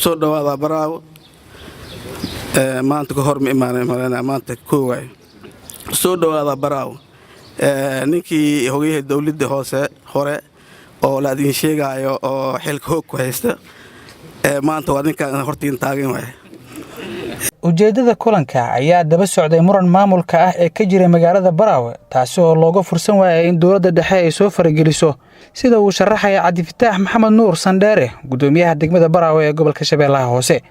Soo dhowaada Baraawo. Maanta ka hor ma imaanay malena, maanta koowaay. Soo dhowaada Baraawo. Ninkii hogayaha dowladda hoose hore oo la idin sheegaayo oo xilka hoog ku haysta, maanta waa ninkaan hortiin taagan waay. Ujeeddada kulanka ayaa daba socday muran maamulka ah ee ka jiray magaalada Baraawe, taasi oo looga fursan waayay in dowladda dhexe ay soo farageliso, sida uu sharaxaya Cabdifataax Maxamed Nuur Sandheere, gudoomiyaha degmada Baraawe ee gobolka Shabeellaha Hoose.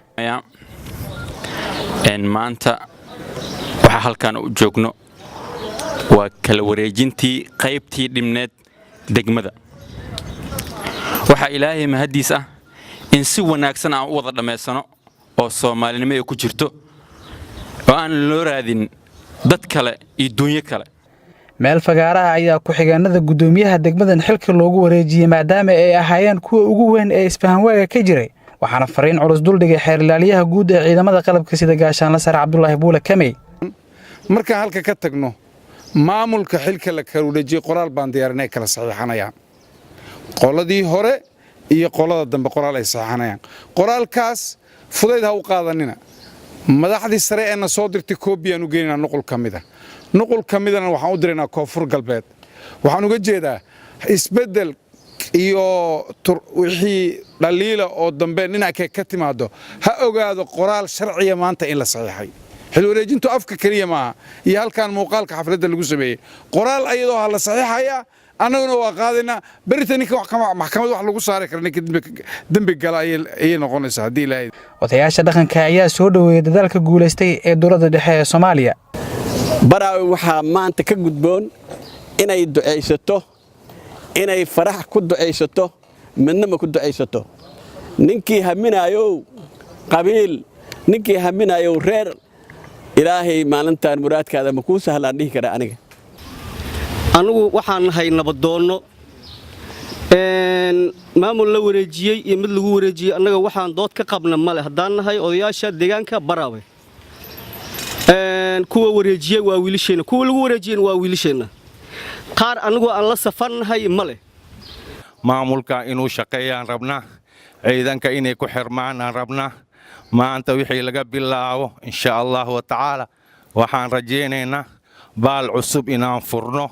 Maanta waxaa halkaan u joogno waa kala wareejintii qaybtii dhibneed degmada. Waxaa Ilaahay mahaddiis ah in si wanaagsan aan u wada dhammaysano oo Soomaalinimo ay ku jirto oo aan loo raadin dad kale iyo duunyo kale. Meel fagaaraha ayaa ku-xigeenada guddoomiyaha degmadan xilka loogu wareejiyey, maadaama ay ahaayeen kuwa ugu weyn ee isfahanwaaga ka jiray, waxaana fariin culus duldhigay xeerilaalyaha guud ee ciidamada qalabka sida, Gaashaanla Sare Cabdulaahi Buule Kamey. Markaan halka ka tagno, maamulka xilka la kala wareejiyey qoraal baan diyaarinay, kala saxiixanayaan qoladii hore iyo qolada dambe. Qoraal ay saxiixanayaan, qoraalkaas fudayd ha u qaadanina. Madaxdii sare ee na soo dirtay koobiyaan u geynaynaa, nuqul ka mida. Nuqul ka midana waxaan u diraynaa Koonfur Galbeed. Waxaan uga jeedaa isbeddel iyo wixii dhaliila oo dambe dhinackee ka timaado, ha ogaado qoraal sharciya maanta in la saxiixay. Xil wareejintu afka keliya maaha iyo halkan muuqaalka xafladda lagu sameeyey. Qoraal ayadoo ha la saxiixayaa, annaguna waa qaadaynaa. Berita ninka maxkamad wax lagu saari kara, ninka dembi gala ayay noqonaysaa haddii Ilaahay. Odayaasha dhaqanka ayaa soo dhoweeyey dadaalka guulaystay ee dowladda dhexe ee Soomaaliya. Baraawe waxaa maanta ka gudboon inay ducaysato, inay farax ku ducaysato, midnama ku ducaysato. Ninkii haminaayow qabiil, ninkii haminaayow reer, Ilaahay maalintaan muraadkaada ma kuu sahlaan dhihi kara aniga. Annugu waxaan nahay nabadoonno. Maamul la wareejiyey iyo mid lagu wareejiyey, annaga waxaan dood ka qabna male haddaan nahay odayaasha deegaanka Baraawe. Kuwa wareejiyey waa wiilasheenna, kuwa lagu wareejiyeyna waa wiilasheenna. Qaar annagu aan la safannahay male. Maamulka inuu shaqeeyaan rabnaa, ciidanka inay ku xirmaan aan rabnaa. Maanta wixii laga bilaabo, insha Allahu wa tacaala, waxaan rajaynaynaa baal cusub inaan furno.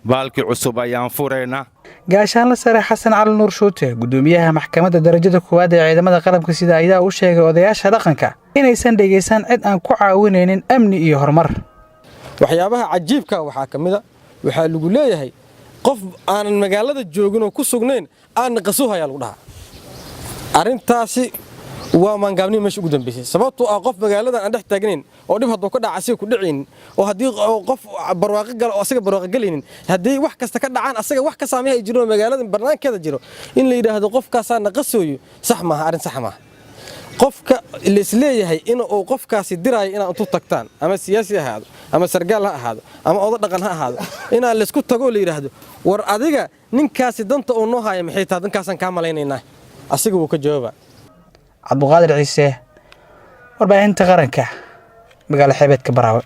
Baalkii cusub ayaan furaynaa. Gaashaanla Sare Xasan Cali Nuur Shuute, gudoomiyaha maxkamadda darajada koowaad ee ciidamada qalabka sida, ayaa u sheegay odayaasha dhaqanka inaysan dhegaysan cid aan ku caawinaynin amni iyo horumar. Waxyaabaha cajiibka waxaa ka mid a, waxaa lagu leeyahay qof aanan magaalada joogin oo ku sugnayn aanna qasuuhayaa lagu dhahaa. Arrintaasi waa maangaabnimo meesha ugu dambaysay, sababtoo ah qof magaaladan aan dhex taagnayn oo dhib hadduu ka dhaca asiga ku dhicaynin, oo haddii qof barwaaqo galo oo asaga barwaaqo galaynin, haddii wax kasta ka dhacaan asaga wax ka saameeya ay jiro oo magaalada barnaamijkeeda jiro, in la yidhaahdo qofkaasaa naqasooyo, sax maaha, arrin sax maaha. Qofka laisleeyahay in uu qofkaasi diraayo inaad intu tagtaan, ama siyaasi ahaado ama sargaal ha ahaado ama odo dhaqan ha ahaado, inaan laysku tago oo la yidhaahdo, "War adiga, ninkaasi danta uu noo haya maxay tahay? Dankaasaan kaa malaynaynaa." Asiga wuu ka jawaaba. Cabduqaadir Ciise, warbaahinta qaranka, magaalo xeebeedka Baraawe.